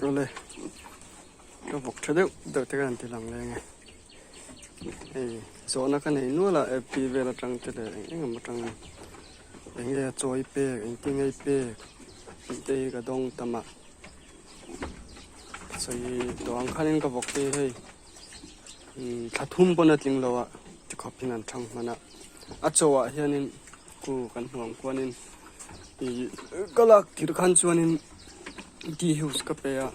Awle ka vawk tha deuh deuh te ka han ti lang leng e. Hei zawhna ka nei nual a FB vel atang te leh eng eng emaw atangin eng nge a chawi pek engtin nge i pek tih te hi ka dawng tam a. Sawi tawh ang khanin ka vawk te hi hei thla thum pawn a tling lo a tikhawp hian an thang hman a. A chaw ah hianin ku kan hmuh ang khuanin ih ka lak tir khan chuanin tea house ka pe a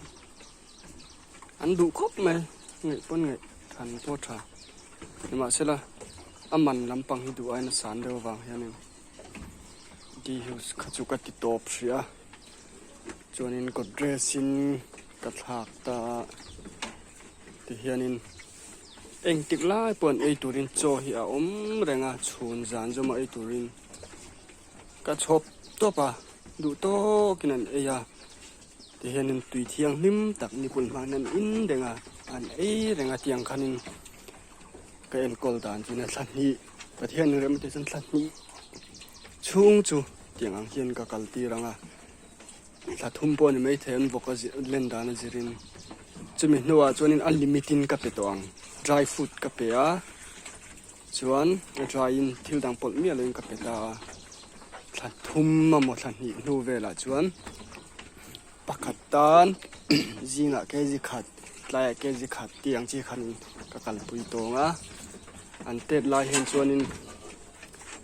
an duh khawp mai ngaih pawn ngaih than pawh a tha nimahsela a man lampang hi duh aiin a san deuh avang hianin tea house kha chu ka ti tawp hrih a chuanin kawt dress in ka thlak ta a tihianin. Engtik lai pawh an ei turin chaw hi a awm reng a, chhun zan zawma ei turin ka chhawp tawp a, duh tawkin an ei a, tihianin tui thianghlim tak nipul hmangin an in reng a, an ei reng a tiang khanin ka enkawl dan chu nia thla hnih Pathian rem te chuan thla hnih chhung chu tiang ang hian ka kal tir ang a. Thla thum pawh a ni maithei an vawk a len dan a zirin chumi hnuah chuanin a limit in ka pe tawh ang dry food ka pe a chuan a dry in thil dang pawlh miah loin ka pe ta a thla thum emaw thla hnih hnu velah chuan pakhat tan zingah kg khat tlaiah kg khat tih ang chi khanin ka kalpui tawng a an tet lai hian chuanin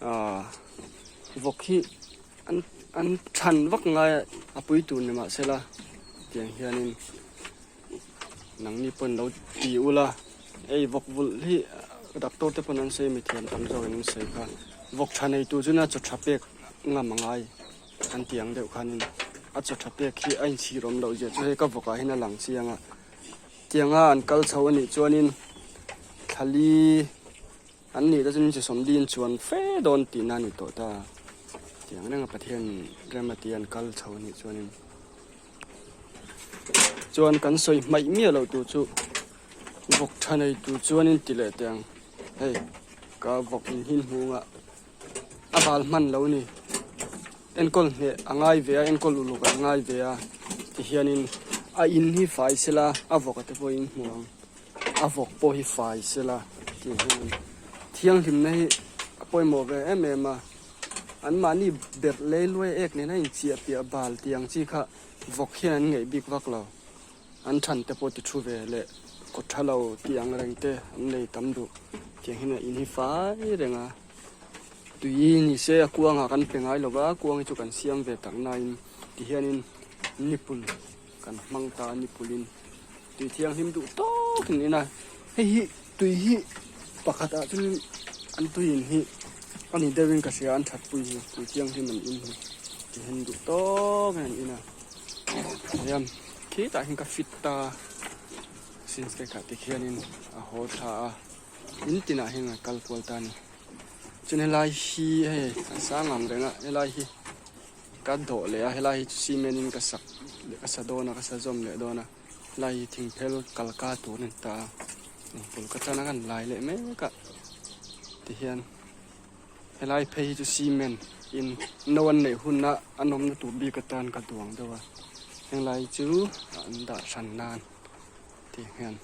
ahh vawk hi. An an chhan vak ngai a a pui tur ni mahsela tiang hianin nangni pawn lo ti ula hei vawk vulh hi doctor te pawn an sawi mithiam tam zawkin an sawi kha vawk tha nei tur chuan a chaw tha pek ngam a ngai an ti ang deuh khanin a chaw tha pek hi a inchhir awm loh zia chu hei ka vawkah hian a lang chiang a tianga an kal chho anih chuanin thlali. An nih te chuan chi sawmdin chuan fe dawn tihna a ni tawh ta. Tiang renga Pathian rem a tia an kal chho a nih chuanin chuan kan sawi hmaih miah loh tur chu vawk tha nei tur chuanin ti leh teh ang. Hei ka vawk in hin hmunga a bal hman lo ni. Enkawl hneh a ngai ve a, enkawl uluk a ngai ve a tihianin a in hi fai sela a vawk a te pawhin hmu ang. A vawk pawh hi fai sela tih hian thianghlimna hi a pawimawh ve em em a, anmahni berh lei luai ek nena inchiah piah bal tih ang chi kha vawk hian an ngeih bik vak lo, an than te pawh ti thu ve leh kawt tha lo tih ang reng te an nei tam duh tiang hian a in hi fai reng a, tui ni se a kuangah kan pe ngai lo va, kuang hi chu kan siam ve tak nain ti hianin nipul kan hmang ta a nipulin. Tui thianghlim duh tawk in in a, hei hi tui hi pakhat ah chuan an tui in hi a ni deuh in ka hria an that pui hi tui thianghlim an in hi ti hian duh tawk in an in a hian khitah hian ka fit ta since te kha tikhian in a haw thla a in tinah hian a kal kual ta a ni chuan helai hi hei a sang ang reng a helai hi. Ka dawh leh a, helai hi chu cement in ka sak ka sa dawn a, ka sa zawm leh dawn a, helai hi thingphel kal ka tur a ni ta a, engpul ka tan a kan lai leh mek a tihian helai phei hi chu cement in no an neih hun a an awmna tur bik atan ka duang deuh a, henglai chu an dah hran nan tih hian.